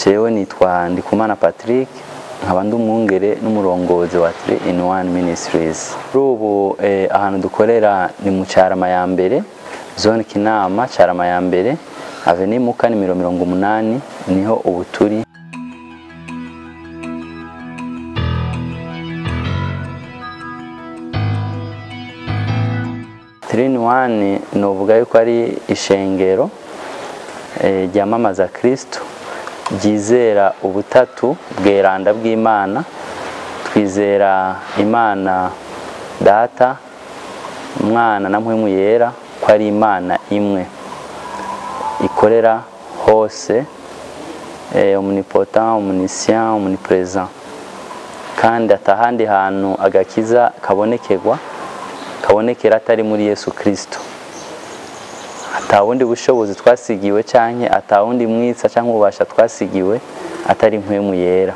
Jewe nitwa Ndikumana Patrick, nkaba ndi umwungere n'umurongozi wa 3 in 1 Ministries. Kuri ubu ahantu dukorera ni mu Carama ya mbere, zone Kinama, Carama ya mbere, Avenue Muka nimero 80, niho ubu turi. 3 in 1 novuga yuko ari ishengero ryamamaza Kristo, ryizera ubutatu bweranda bw'Imana. Twizera Imana Data, Mwana na Mpwemu Yera ko ari Imana imwe ikorera hose, omnipotent, omniscient, omnipresent, kandi atahandi hantu agakiza kabonekerwa kabonekera atari muri Yesu Kristo. Atawundi bushobozi twasigiwe canke atawundi mwitsa canke ububasha twasigiwe atari Mpwemu Yera.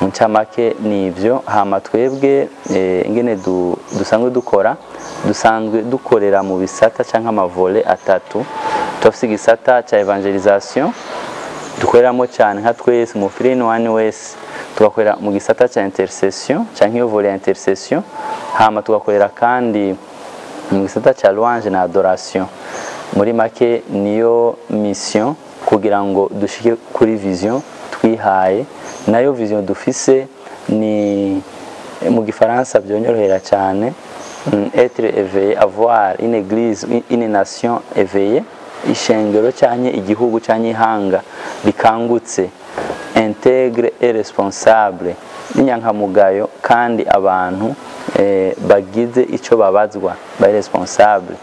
Mu ncamake nivyo. Hama twebwe ingene dusanzwe dukora, dusanzwe dukorera mu bisata canke amavole atatu. Turafise igisata ca evangelisation dukoreramo cyane nka twese mu 3 in 1 wese, tugakorera mu gisata ca intercession canke iyo volet intercession, hama tugakorera kandi mu gisata ca louange na adoration. Muri make niyo mission kugira ngo dushike kuri vision twihaye. Nayo vision dufise ni mu gifaransa byonyorohera cyane, être éveillé, avoir une église, une nation éveillée, ishengero cyanye igihugu cyanye ihanga rikangutse, intègre et responsable, n'inyankamugayo, kandi abantu bagize ico babazwa, bari responsable.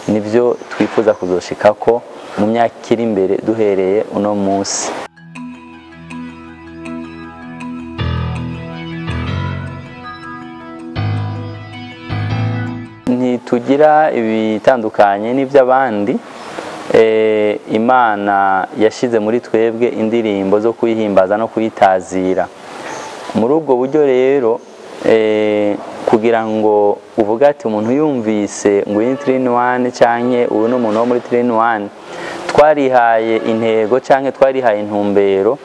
Nivyo twifuza kuzoshikako mu myaka iri imbere duhereye uno munsi. Ntitugira ibitandukanye n'iby'abandi. Imana yashize muri twebwe indirimbo zo kuyihimbaza no kuyitazira. Muri ubwo buryo rero, kugira ngo uvuge ati umuntu yumvise ngo iyi 3 in 1 canke uyu ni umuntu wo muri 3 in 1, twarihaye intego canke twarihaye intumbero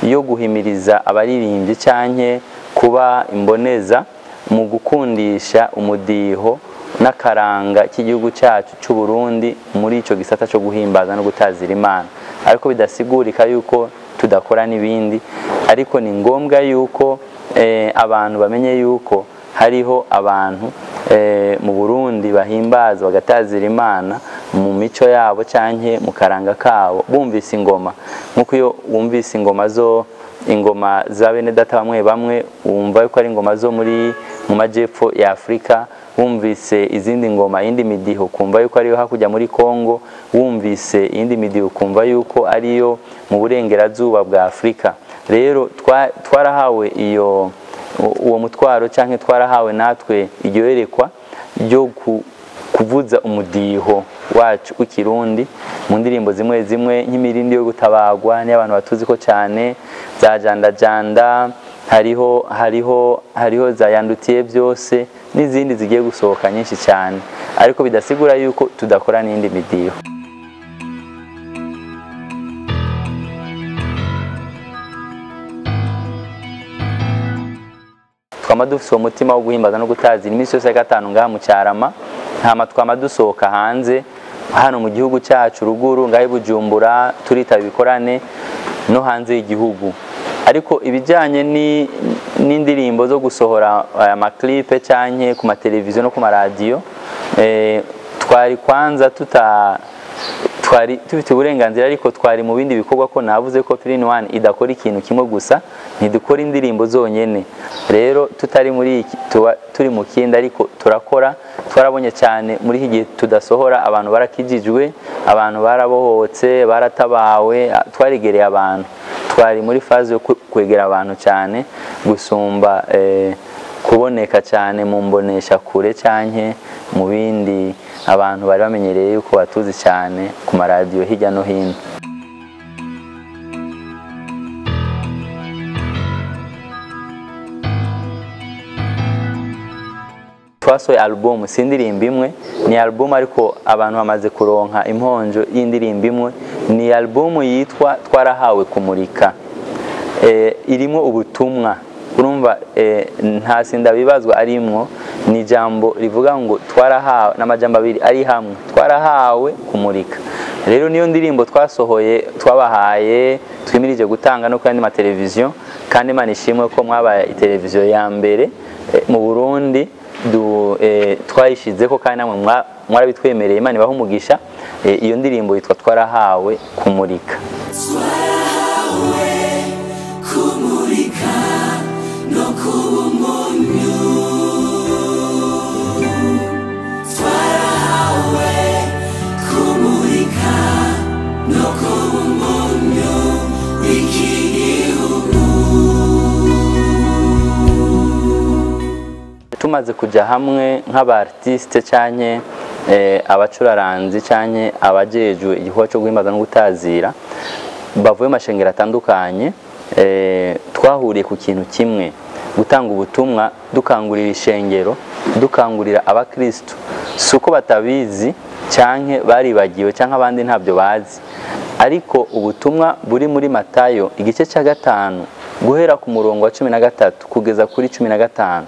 yo guhimiriza abaririmbyi canke kuba imboneza mu gukundisha umudiho n'akaranga k'igihugu cyacu cy'u Burundi muri ico gisata cyo guhimbaza no gutazira Imana. Ariko bidasigurika yuko tudakora n'ibindi, ariko ni ngombwa yuko abantu bamenye yuko hariho abantu mu Burundi bahimbaza bagatazira Imana mu mico yabo canke mu karanga kabo, bumvise ingoma. Nkuko iyo wumvise ingoma zo ingoma za bene data bamwe bamwe wumva yuko ari ingoma zo muri mu majepfo ya Afrika, wumvise izindi ngoma indi midiho kumva yuko ariyo hakujya muri Kongo, wumvise indi midiho kumva yuko ariyo mu burengerazuba bwa Afrika. Rero twarahawe iyo uwo mutwaro canke twarahawe natwe iryo yerekwa ryo kuvuza umudiho wacu w'ikirundi mu ndirimbo zimwe zimwe nk'imirindi yo gutabagwa n'abantu batuzi ko cyane za janda janda, hariho za yandutiye byose n'izindi zigiye gusohoka nyinshi cyane, ariko bidasigura yuko tudakora n'indi midiho. Twama dufise uwo mutima wo guhimbaza no gutazira iminsi yose ya gatanu ngaha mu Carama, hama twama dusohoka hanze hano mu gihugu cyacu ruguru ngahe Bujumbura, turitaba ibikorane no hanze y'igihugu. Ariko ibijyanye n'indirimbo zo gusohora amaklipe canke ku mateleviziyo no ku maradiyo, twari kwanza twari tufite uburenganzira, ariko twari mu bindi bikorwa ko navuze ko 3 in 1 idakora ikintu kimwe gusa, ntidukora indirimbo zonyene. Rero tutari muri iki, tuba turi mu kindi, ariko turakora. Twarabonye cyane muri iki gihe tudasohora, abantu barakijijwe, abantu barabohotse, baratabawe, twarigereye abantu. Twari muri phase yo kwegera abantu cyane gusumba kuboneka cyane mu mbonesha kure canke mu bindi abantu bari bamenyereye yuko batuzi cyane ku maradiyo hirya no hino. Twasohoye album, si indirimbo imwe, ni album ariko abantu bamaze kuronka imponjo y'indirimbo imwe. Ni album yitwa Twarahawe Kumurika. Irimo ubutumwa, urumva nta sindabibazwa arimwo, ni ijambo rivuga ngo twarahawe, n'amajambo abiri ari hamwe, twarahawe kumurika. Rero niyo ndirimbo twasohoye, twabahaye, twimirije gutanga no kuri mateleviziyo, kandi Imana ishimwe ko mwabaye iteleviziyo ya mbere mu Burundi twayishizeko, kandi namwe mwarabitwemereye, Imana ibahe umugisha. Iyo ndirimbo yitwa Twarahawe Kumurika. Twarahawe kumurika no kuba umunyu, twarahawe kumurika no kuba umunyu w'iki gihugu. Tumaze kuja hamwe nk'aba artiste canke abacuraranzi canke abajejwe igikorwa cyo guhimbaza no gutazira bavuye mashengero atandukanye, twahuriye ku kintu kimwe, gutanga ubutumwa, dukangurira ishengero, dukangurira abakristo. Suko batabizi canke baribagiwe canke abandi ntabyo bazi, ariko ubutumwa buri muri Matayo igice cya 5 guhera ku murongo wa 13 kugeza kuri 15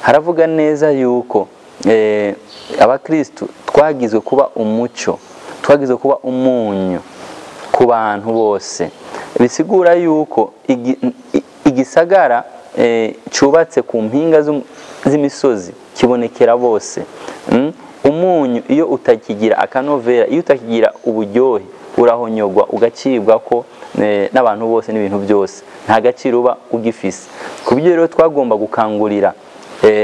haravuga neza yuko abakristo twagizwe kuba umucyo, twagizwe kuba umunyu ku bantu bose. Bisigura yuko igisagara cyubatse ku mpinga z'imisozi kibonekera bose. Umunyu iyo utakigira akanovera, iyo utakigira uburyohe, urahonyogwa ugacibwa ko n'abantu bose n'ibintu byose, nta gaciro uba ugifise. Ku buryo rero twagomba gukangurira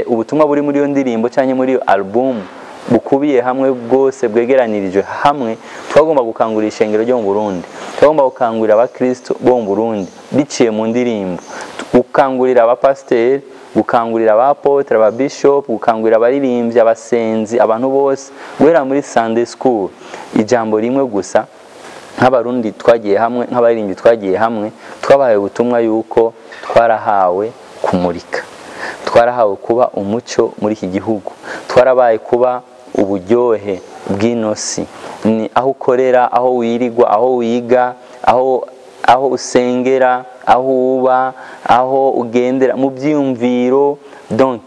ubutumwa buri muri iyo ndirimbo cyangwa muri iyo album bukubiye hamwe bwose bwegeranirijwe hamwe, twagomba gukangurira ishengero ryo mu Burundi, twagomba gukangurira abakristo bo mu Burundi biciye mu ndirimbo, gukangurira abapasiteri, gukangurira abapotre, ababishop, gukangurira abaririmbyi, abasenzi, abantu bose guhera muri Sunday school. Ijambo rimwe gusa, nk'abarundi twagiye hamwe, nk'abaririmbyi twagiye hamwe, twabahaye ubutumwa yuko twarahawe kumurika, twarahawe kuba umucyo muri iki gihugu, twarabaye kuba uburyohe bw'inosi. Ni aho ukorera, aho wirigwa, aho wiga, aho usengera, aho uba, aho ugendera mu byiyumviro. Donc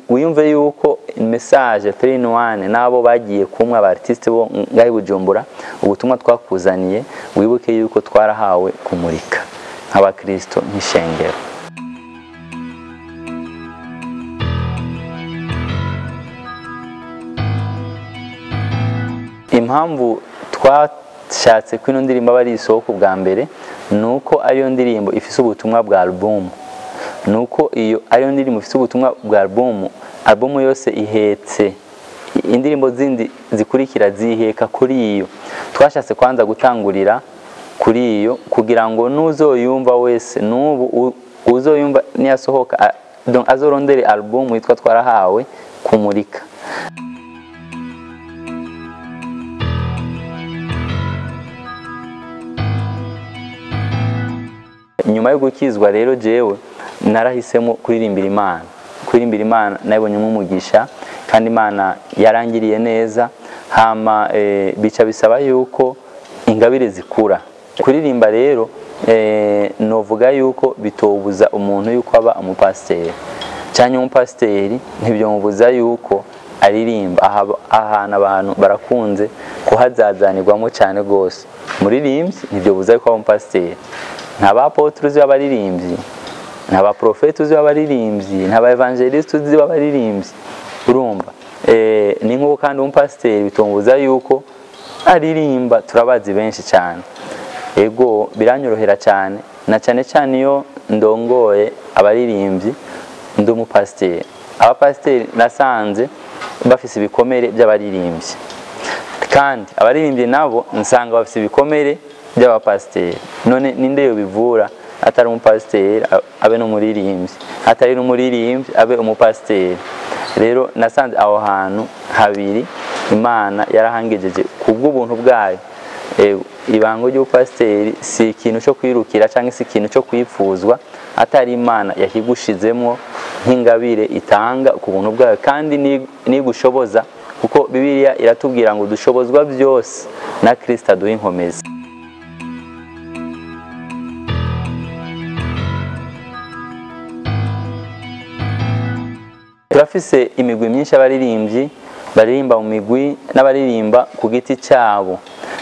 wiyumve yuko message 3 in 1 nabo bagiye kumwe aba artiste bo ngahi Bujumbura, ubutumwa twakuzaniye, wibuke yuko twarahawe kumurika nk'abakristo nk'ishengero. Impamvu twashatse ko ino ndirimbo aba ari isoko bwa mbere nuko ariyo ndirimbo ifise ubutumwa bwa album, nuko iyo ariyo ndirimbo ifise ubutumwa bwa album, album yose ihetse indirimbo zindi zikurikira ziheka kuri iyo. Twashatse kwanza gutangurira kuri iyo kugira ngo nuzoyumva wese, nubu uzoyumva niyasohoka, donc azorondere album yitwa Twarahawe Kumurika. Nyuma yo gukizwa rero jewe narahisemo kuririmbira Imana. Kuririmbira Imana nabonye umugisha, kandi Imana yarangiriye neza. Hama bica bisaba yuko ingabire zikura. Kuririmba rero novuga yuko bitobuza umuntu yuko aba umupasiteri cyangwa umupasiteri ntibyomubuza yuko aririmba. Ahantu abantu barakunze kuhazazanirwamo cyane gose, muririmbyi ntibyobuza yuko aba umupasiteri. Nta ba apotre uzi b'abaririmbyi, nta ba profete uzi b'abaririmbyi, nta ba evangeliste uzi b'abaririmbyi, urumva ni nkuko kandi umupasiteri bitombuza yuko aririmba, turabazi benshi cyane. Ego biranyorohera cyane, na cyane cyane iyo ndongoye abaririmbyi ndi umupasiteri. Abapasiteri nasanze bafise ibikomere by'abaririmbyi, kandi abaririmbyi nabo nsanga bafise ibikomere by'abapasiteri. None ninde yo bivura atari umupasiteri abe n'umuririmbyi, atari n'umuririmbyi abe umupasiteri? Rero nasanze aho hantu habiri Imana yarahangejeje kubw'ubuntu bwayo. Ibango ry'ubupasiteri si ikintu cyo kwirukira cyangwa si ikintu cyo kwipfuzwa, atari Imana yakigushizemo nk'ingabire itanga ku buntu bwayo, kandi nigushoboza, kuko Bibiliya iratubwira ngo dushobozwa byose na Kristo aduha inkomezi. Turafise imigwi myinshi abaririmbyi baririmba mu migwi n'abaririmba ku giti cyabo.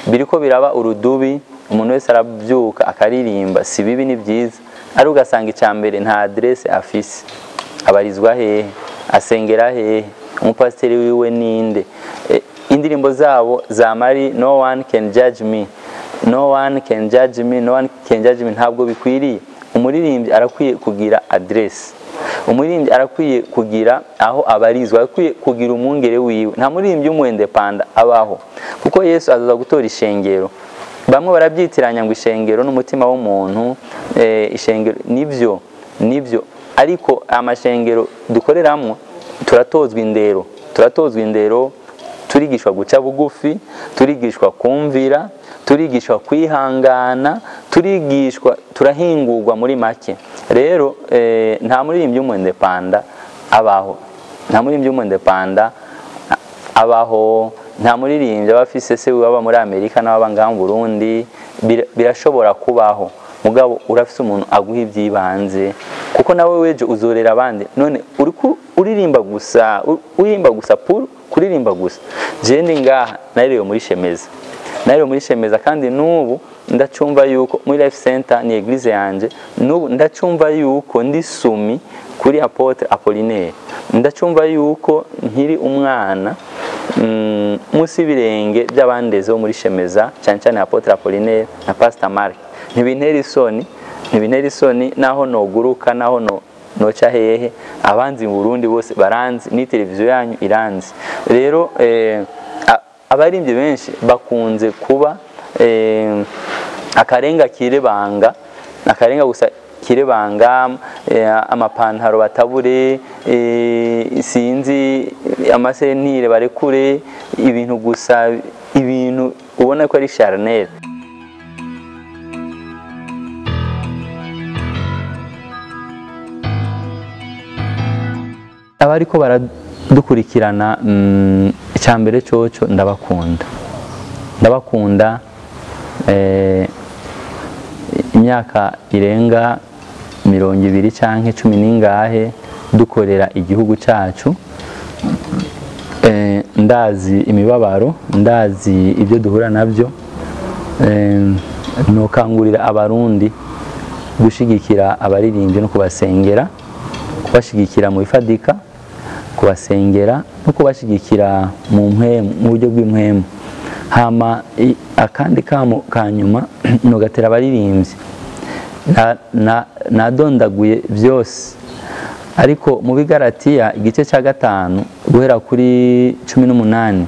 Biriko biraba urudubi, umuntu wese arabyuka akaririmba, si bibi ni byiza, ari ugasanga icambere nta adresse afise, abarizwa hehe, asengera hehe, umupasiteri wiwe ninde. Indirimbo zabo za mari no one can judge me, no one can judge me, no one can judge me, ntabwo bikwiriye. Umuririmbyi arakwiye kugira adresse, umuririmbyi arakwiye kugira aho abarizwa, arakwiye kugira umwungere wiwe. Nta muririmbyi w'umwendepanda abaho, kuko Yesu azaza gutora ishengero. Bamwe barabyitiranya ngo ishengero n'umutima w'umuntu, ishengero nibyo nibyo, ariko amashengero dukoreramo turatozwa indero, turatozwa indero, turigishwa guca bugufi, turigishwa kumvira, turigishwa kwihangana, turigishwa, turahingurwa muri make. Rero nta muririmbyi w'umwendepanda abaho, nta muririmbyi w'umwendepanda abaho, nta muririmbyi aba afise se waba muri Amerika n'ababa ngaha mu Burundi. Birashobora kubaho, mugabo urafise umuntu aguha ibyibanze, kuko nawe weje uzorera abandi. None uriko uririmba gusa, uririmba gusa pour kuririmba gusa. Je ndi ngaha narerewe muri Shemeza, narerewe muri Shemeza, kandi n'ubu ndacumva yuko muri Life Center ni eglise yanje, n'ubu ndacumva yuko ndi sumi kuri Apotre Apollinaire, ndacumva yuko nkiri umwana munsi y'ibirenge by'abandeze bo muri Shemeza, cyane cyane Apotre Apollinaire na Pastor Mark. Ntibintera isoni, ntibintera isoni naho noguruka, naho no noca hehe, abanzi mu Burundi bose baranzi, ni televiziyo yanyu iranzi. Rero abaririmbyi benshi bakunze kuba akarenga kirebanga, akarenga gusa kirebanga, amapantaro batabure, sinzi amasentire barekure, ibintu gusa, ibintu ubona ko ari charnel. Abariko baradukurikirana, icambere coco ndabakunda, ndabakunda. Imyaka irenga 20 canke 10 n'ingahe dukorera igihugu cacu, ndazi imibabaro, ndazi ibyo duhura nabyo. Nokangurira abarundi gushigikira abaririmbyi no kubasengera, kubashigikira mu bifadika, kubasengera no kubashigikira mu mpwemu, mu buryo bw'impwemu. Hama akandi kamo kanyuma nogatera abaririmbyi, nadondaguye byose, ariko mu Bigaratiya igice cya 5 guhera kuri 18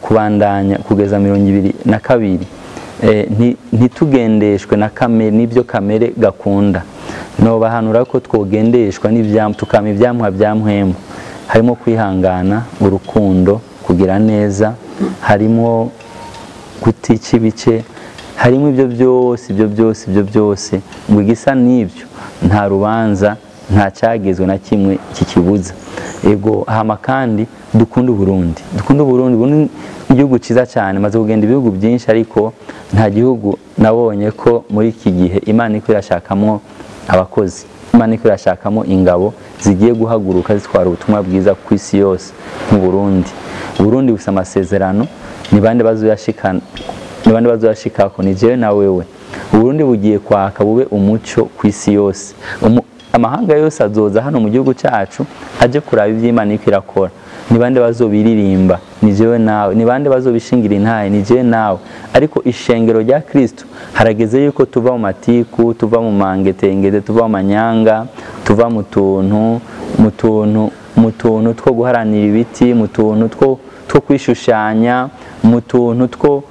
kubandanya kugeza 22, ntitugendeshwe na kamere n'ibyo kamere gakunda. Nobahanura ko twogendeshwa n'ivyamwa, tukama ivyamwa bya mpwemu, harimo kwihangana, urukundo, kugira neza, harimo kutica ibice, harimo ibyo byose, ibyo byose, ibyo byose. Ngo igisa n'ibyo nta rubanza, nta cyagezwe na kimwe kikibuza. Ego hama kandi dukunda Burundi, dukunda Burundi. Burundi igihugu ciza cyane, maze kugenda ibihugu byinshi, ariko nta gihugu nabonye ko muri iki gihe Imana iko irashakamo abakozi, Imana iko irashakamo ingabo zigiye guhaguruka zitwara ubutumwa bwiza ku isi yose mu Burundi. Burundi bufite amasezerano, ni bande bazoyashikana, ni bande bazoyashikako? Ni jewe na wewe. Burundi bugiye kwaka bube umuco ku isi yose. Amahanga yose azoza hano mu gihugu cyacu aje kuraba ivy'Imana iko irakora. Ni bande bazobiririmba? Ni jewe nawe. Ni bande bazobishingira intahe? Ni jewe nawe. Ariko ishengero rya Kristo harageze yuko tuva mu matiku, tuva mu mangetengeze, tuva mu manyanga, tuva mu tuntu, mu tuntu, mu tuntu two guharanira ibiti, mu tuntu two kwishushanya, mu tuntu two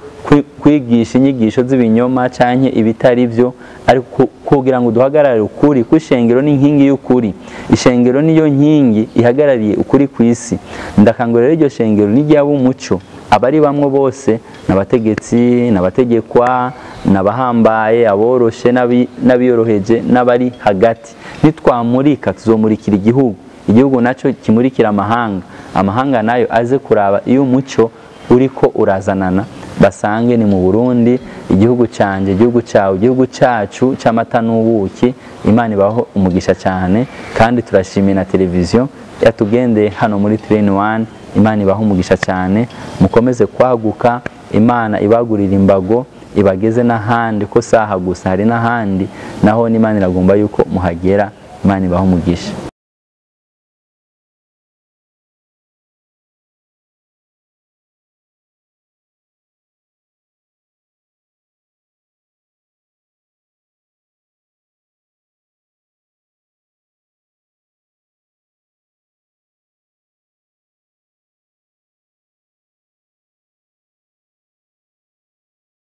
kwigisha inyigisho z'ibinyoma canke ibitari byo, ariko kugira ngo duhagarare ukuri. Kwishengero ni inkingi y'ukuri, ishengero niyo nkingi ihagarariye ukuri kw'isi. Ndakangurira iryo shengero n'iryabo umuco, abari bamwe bose, n'abategetsi, n'abategekwa, n'abahambaye, aboroshe n'abiyoroheje, n'abari hagati. Nitwamurika tuzomurikira igihugu, igihugu nacyo kimurikira amahanga, amahanga nayo aze kuraba iyo umuco uriko urazanana. Basange ni mu Burundi, igihugu cyanjye, igihugu cyawe, igihugu cyacu cy'amata n'ubuki. Imana ibaho umugisha cyane, kandi turashimiye na televiziyo yatugendeye hano muri 3 in 1. Imana ibaho umugisha cyane, mukomeze kwaguka, Imana ibagurira imbago, ibageze n'ahandi, ko saha gusa hari n'ahandi naho n'Imana iragomba yuko muhagera. Imana ibaho umugisha.